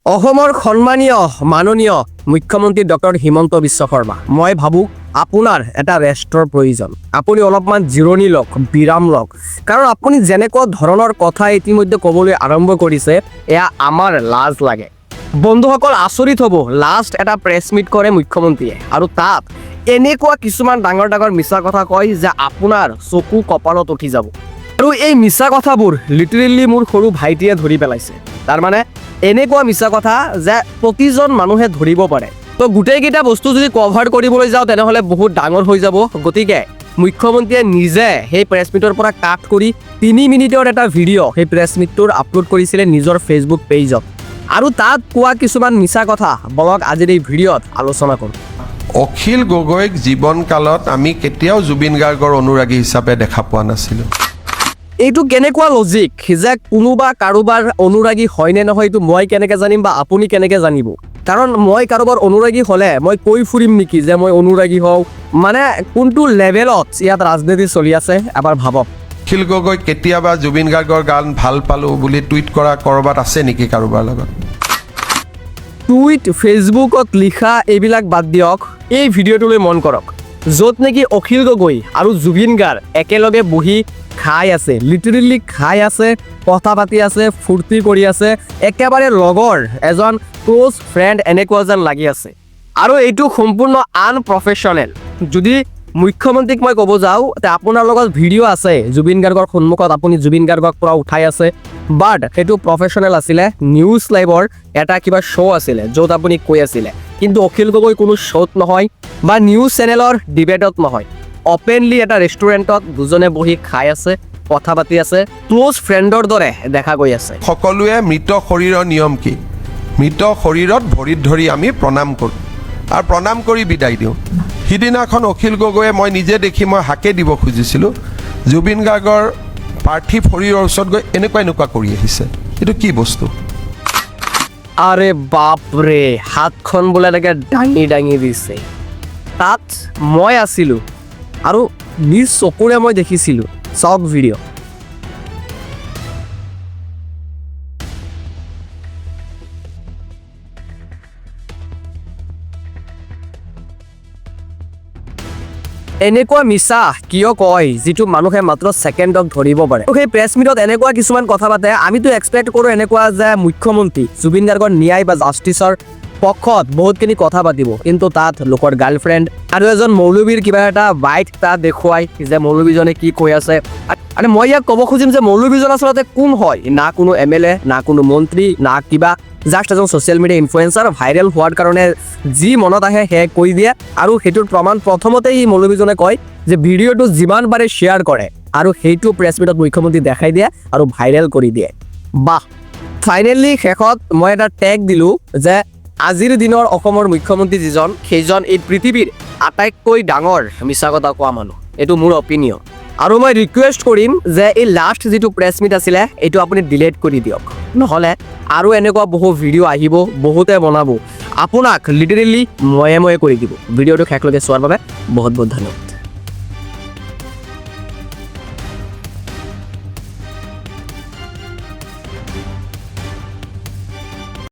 অসমৰ সন্মানীয় মাননীয় মুখ্যমন্ত্ৰী ডক্টৰ হিমন্ত বিশ্ব শৰ্মা, মই ভাবোঁ আপোনাৰ এটা ৰেষ্টৰ প্ৰয়োজন। আপুনি অলপমান জিৰণি লওক, বিৰাম লওক, কাৰণ আপুনি যেনেকুৱা ধৰণৰ কথা ইতিমধ্যে ক'বলৈ আৰম্ভ কৰিছে, এয়া আমাৰ লাজ লাগে। বন্ধুসকল, আচৰিত হ'ব, লাষ্ট এটা প্ৰেছ মিট কৰে মুখ্যমন্ত্ৰীয়ে আৰু তাত এনেকুৱা কিছুমান ডাঙৰ ডাঙৰ মিছা কথা কয় যে আপোনাৰ চকু কপালত উঠি যাব। আৰু এই মিছা কথাবোৰ লিটাৰেলি মোৰ সৰু ভাইটিয়ে ধৰি পেলাইছে। তাৰমানে এনেকুৱা মিছা কথা যে প্ৰতিজন মানুহে ধৰিব পাৰে। তো গোটেইকেইটা বস্তু যদি কভাৰ কৰিবলৈ যাওঁ, তেনেহ'লে বহুত ডাঙৰ হৈ যাব। গতিকে মুখ্যমন্ত্ৰীয়ে নিজে সেই প্ৰেছ মিটৰ পৰা কাট কৰি 3 মিনিটৰ এটা ভিডিঅ' সেই প্ৰেছ মিটটোৰ আপলোড কৰিছিলে নিজৰ ফেচবুক পেজত আৰু তাত কোৱা কিছুমান মিছা কথা বলক আজিৰ এই ভিডিঅ'ত আলোচনা কৰোঁ। অখিল গগৈক জীৱনকালত আমি কেতিয়াও জুবিন গাৰ্গৰ অনুৰাগী হিচাপে দেখা পোৱা নাছিলোঁ। এইটো কেনেকুৱা লজিক যে কোনোবা কাৰোবাৰ অনুৰাগী হয় নে নহয়, এইটো মই কেনেকে জানিম বা আপুনি কেনেকে জানিব? কাৰণ মই কাৰোবাৰ অনুৰাগী হ'লে মই কৈ ফুৰিম নেকি যে মই অনুৰাগী হওঁ? মানে কোনটো লেভেলত ইয়াত ৰাজনীতি চলি আছে, এবাৰ ভাবক। অখিল গগৈ কেতিয়াবা জুবিন গাৰ্গৰ গান ভাল পালোঁ বুলি টুইট কৰা ক'ৰবাত আছে নেকি কাৰোবাৰ লগত? টুইট, ফেচবুকত লিখা এইবিলাক বাদ দিয়ক। এই ভিডিঅ'টোলৈ মন কৰক, য'ত নেকি অখিল গগৈ আৰু জুবিন গাৰ্গ একেলগে বহি খাই আছে, লিটাৰেলি খাই আছে, কথা পাতি আছে, ফূৰ্তি কৰি আছে, একেবাৰে লগৰ এজন ক্ল'জ ফ্ৰেণ্ড এনেকুৱা যেন লাগি আছে। আৰু এইটো সম্পূৰ্ণ আনপ্ৰফেশ্যনেল। যদি মুখ্যমন্ত্ৰীক মই ক'ব যাওঁ তে আপোনাৰ লগত ভিডিঅ' আছে, জুবিন গাৰ্গৰ সন্মুখত আপুনি জুবিন গাৰ্গক পূৰা উঠাই আছে, বাট সেইটো প্ৰফেশ্যনেল আছিলে, নিউজ লাইভৰ এটা কিবা শ্ব' আছিলে য'ত আপুনি কৈ আছিলে। কিন্তু অখিল গগৈ কোনো শ্ব'ত নহয় বা নিউজ চেনেলৰ ডিবেটত নহয়, অপেনলি এটা ৰেষ্টুৰেণ্টত দুজনে বহি খাই আছে, কথা পাতি আছে, ক্ল'জ ফ্ৰেণ্ডৰ দৰে দেখা গৈ আছে। সকলোৱে মৃত শৰীৰৰ নিয়ম কি? মৃত শৰীৰত ভৰিত ধৰি আমি প্ৰণাম কৰোঁ আৰু প্ৰণাম কৰি বিদায় দিওঁ। সিদিনাখন অখিল গগৈয়ে, মই নিজে দেখি মই হাকে দিব খুজিছিলোঁ, জুবিন গাৰ্গৰ পাৰ্থিৱ শৰীৰৰ ওচৰত গৈ এনেকুৱা এনেকুৱা কৰি আহিছে। এইটো কি বস্তু? আৰে বাপৰে, হাতখন বোলে এনেকে দাঙি দাঙি দিছে। তাত মই আছিলোঁ আৰু নিজ চকুৰে মই দেখিছিলোঁ। চাওক ভিডিঅ'। এনেকুৱা মিছা কিয় কয়, যিটো মানুহে মাত্ৰ ছেকেণ্ডত ধৰিব পাৰে? সেই প্ৰেছ মিটত এনেকুৱা কিছুমান কথা পাতে। আমিতো এক্সপেক্ট কৰোঁ এনেকুৱা যে মুখ্যমন্ত্ৰী জুবিন গাৰ্গৰ ন্যায় বা জাষ্টিছৰ পক্ষত বহুতখিনি কথা পাতিব, কিন্তু তাত লোকৰ গাৰ্লফ্ৰেণ্ড আৰু এজন মৌলবীৰ কিবা এটা বাইট তাত দেখুৱাই যে মৌলবীজনে কি কৈ আছে। আৰু মই ইয়াক ক'ব খুজিম যে মৌলবীজন আচলতে কোন হয়? না কোনো এমএলএ, না কোনো মন্ত্ৰী, না কিবা, জাষ্ট এজন ছ'চিয়েল মিডিয়া ইনফ্লুৱেঞ্চাৰ। ভাইৰেল হোৱাৰ কাৰণে যি মনত আহে সেয়াই কৈ দিয়ে। আৰু সেইটোৰ প্ৰমাণ প্ৰথমতেই এই মৌলবীজনে কয় যে ভিডিঅ'টো যিমান পাৰে শ্বেয়াৰ কৰে আৰু সেইটো প্ৰেছ মিটত মুখ্যমন্ত্ৰী দেখাই দিয়ে আৰু ভাইৰেল কৰি দিয়ে। বাহ! ফাইনেলি শেষত মই এটা টেগ দিলোঁ যে আজিৰ দিনৰ অসমৰ মুখ্যমন্ত্ৰী যিজন, সেইজন এই পৃথিৱীৰ আটাইতকৈ ডাঙৰ মিছা কথা কোৱা মানুহ। এইটো মোৰ অপিনিয়ন। আৰু মই ৰিকুৱেষ্ট কৰিম যে এই লাষ্ট যিটো প্ৰেছ মিট আছিলে, এইটো আপুনি ডিলিট কৰি দিয়ক। নহ'লে আৰু এনেকুৱা বহু ভিডিঅ' আহিব, বহুতে বনাব, আপোনাক লিটাৰেলি ময়ে ময়ে কৰি দিব। ভিডিঅ'টো শেষলৈকে চোৱাৰ বাবে বহুত বহুত ধন্যবাদ।